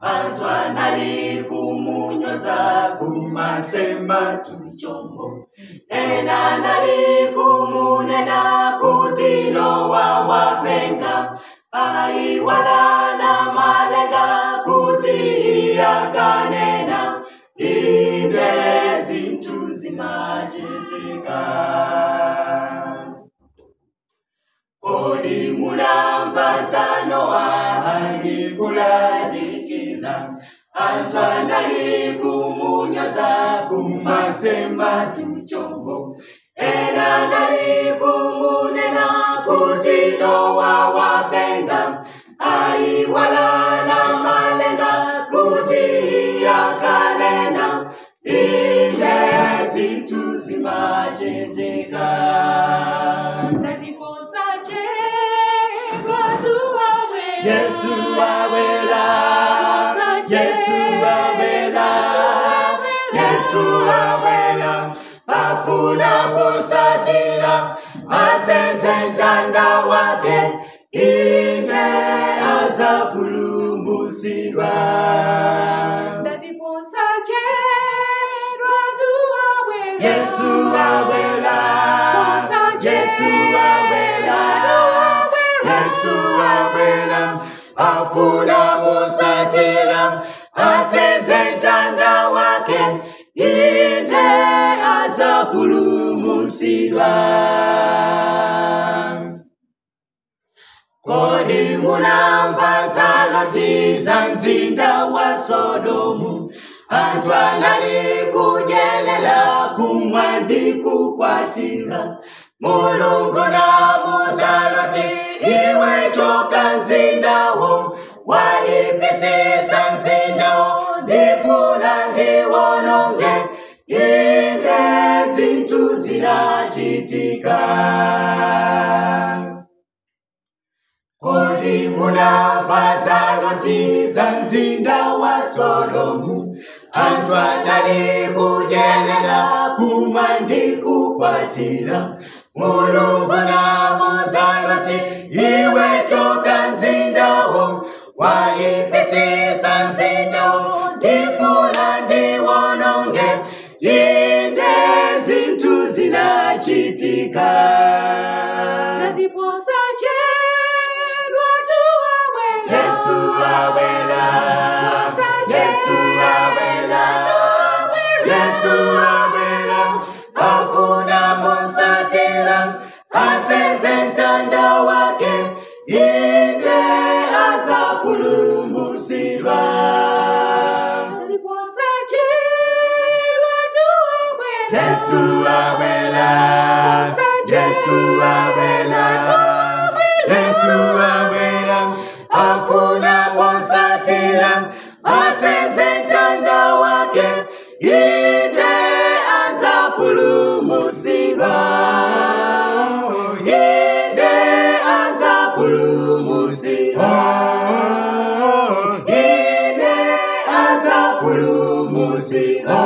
Anthu anali kumunyoza kumasema tuchombo. Ena anali kumunena kuti Nowa wapenga. Aiwala na malenga kuti akanena. Inde zinthu zimachitika. Kodi munamva za Nowa alikulalikira. Anthu anali kumunyoza kumasema tuchombo. Ena anali kumunena kuti Nowa wapenga. Aiwala na malenga kuti akanena. Inde zinthu zimachitika. Yesu awela, Yesu awela, Yesu awela, afuna kusatira, asenze mtanda wake, inde azapulumutsidwa. Yesu awela, Yesu awela, Yesu awela, afuna kusatira, asenze mtanda wake, inde azapulumutsidwa. Kodi munamva za Loti za mzinda wa Sodomu, anthu anali kudyerera kumwa ndi kukwatira. Mulungu namuuza Loti, iwe choka mzindawo, waipitsitsa mzindawo, ndifuna ndiwononge. Inde zinthu zinachitika. Kodi munamva za Loti za mzinda wa Sodomu, anthu anali kudyerera kumwa ndi kukwatira. Mulungu namuuza Loti, iwe choka mzindawo, waipitsitsa mzindawo, ndifuna ndiwononge. Inde zinthu zinachitika. Yesu awela, Yesu awela, Yesu awela, afuna kusatira, asenze mtanda wake, inde azapulumutsidwa. Yesu awela, Yesu awela, Yesu awela, afuna kusatira, asenze mtanda wake, inde azapulumutsidwa. Inde azapulumutsidwa. Inde azapulumutsidwa.